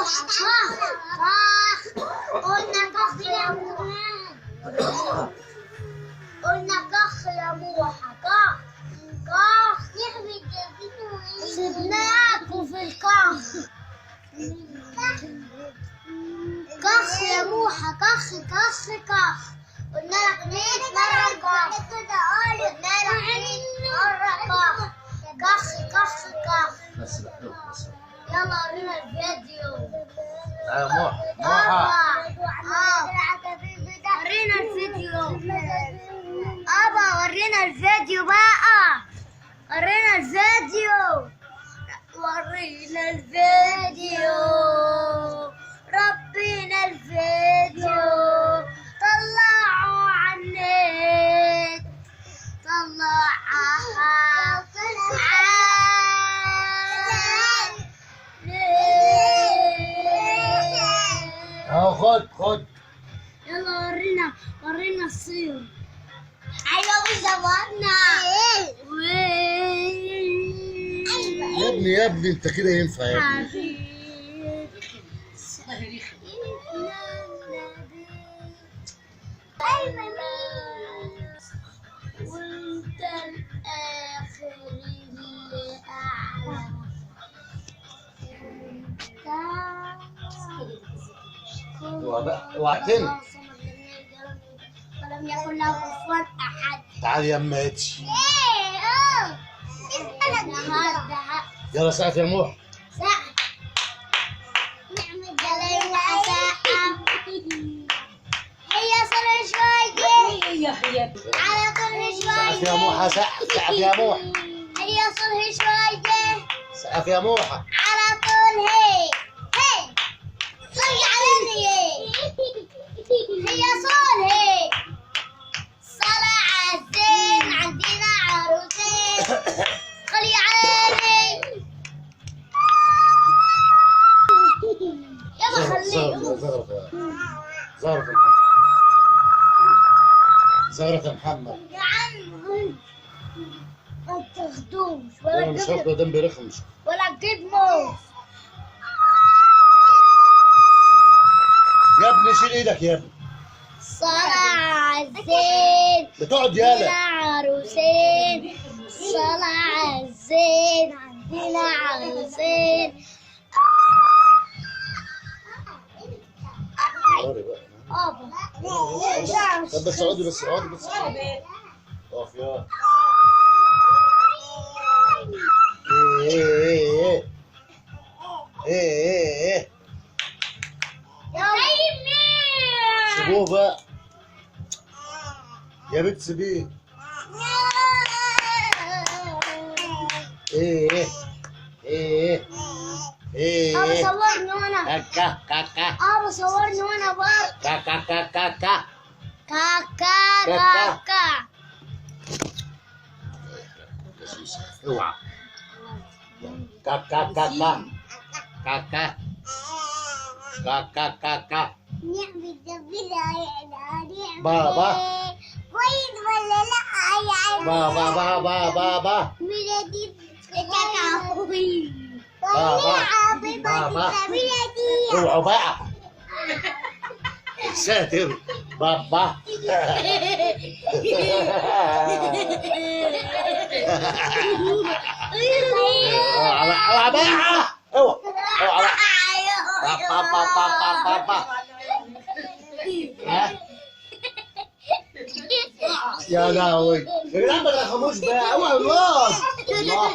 موحة كخ كخ. قلنا كخ يا موحة، قلنا كخ يا موحة كخ كخ. سيبناكوا في الكخ. كخ يا موحة كخ كخ كخ. قلنا لك 100 مرة كخ، قلنا لك 100 مرة كخ كخ كخ كخ. بس بقى بس. يلا ورينا الفيديو. تعالى يا موحة موحة. ورينا الفيديو ابا، ورينا الفيديو بقى، ورينا الفيديو، ورينا الفيديو، ربينا الفيديو، طلعوا على النت، طلعها على النت. اهو خد خد. يلا ورينا، ورينا الصير. ايوه وزورنا. يا ابني يا ابني انت كده ينفع يا ابني؟ وانت الاخر اللي اعلى. اوعى بقى، اوعى تاني. ولم يكن له كفوا احد. تعال يا اما اتش. ايه يلا سقف يا موح. ساعة نعمل جلايم ساعة. هي صار شوية على طول سقف يا شوية. موحة، سقف سقف يا موح. هي صار شوية. سقف يا موحة. على طول. هي هي صلي على النبي. هي صار هي صلاة عزين عندنا عروسين. خلي علي. يلا خليه. زغرة زغرة محمد، زغرة محمد. يا عم ما تاخدوش انا ولا مش تجيب، هاخده دم رخم. ولا تجيب موز. يا ابني شيل ايدك يا ابني. صلاة عزين بتقعد عندنا يالا. عروسين. صلاة عزين عندنا عروسين. sorry بقى. ابا طب بس اقعدي، بس اقعدي، بس اقف يا ايه ايه ايه ايه ايه. سيبوه بقى يا بنت، سيبيه. ايه ايه ايه ايه ابا ايه. صورني وانا، كاكا كاكا. ابا صورني وانا بره. كاكا كاكا كا كاكا كاكا. اوعى. كاكا كاكا كاكا كاكا كاكا. بابا. كويس ولا لا يا بابا بابا بابا ميلادي كاكا. بابا بابا. اوعوا بقى يا ساتر. بابا اوعى بقى، اوعى بقى، اوعى اوعى بقى. بابا بابا بابا. ها يا لهوي يا جدعان ما ترخموش بقى. اوعى الله الله.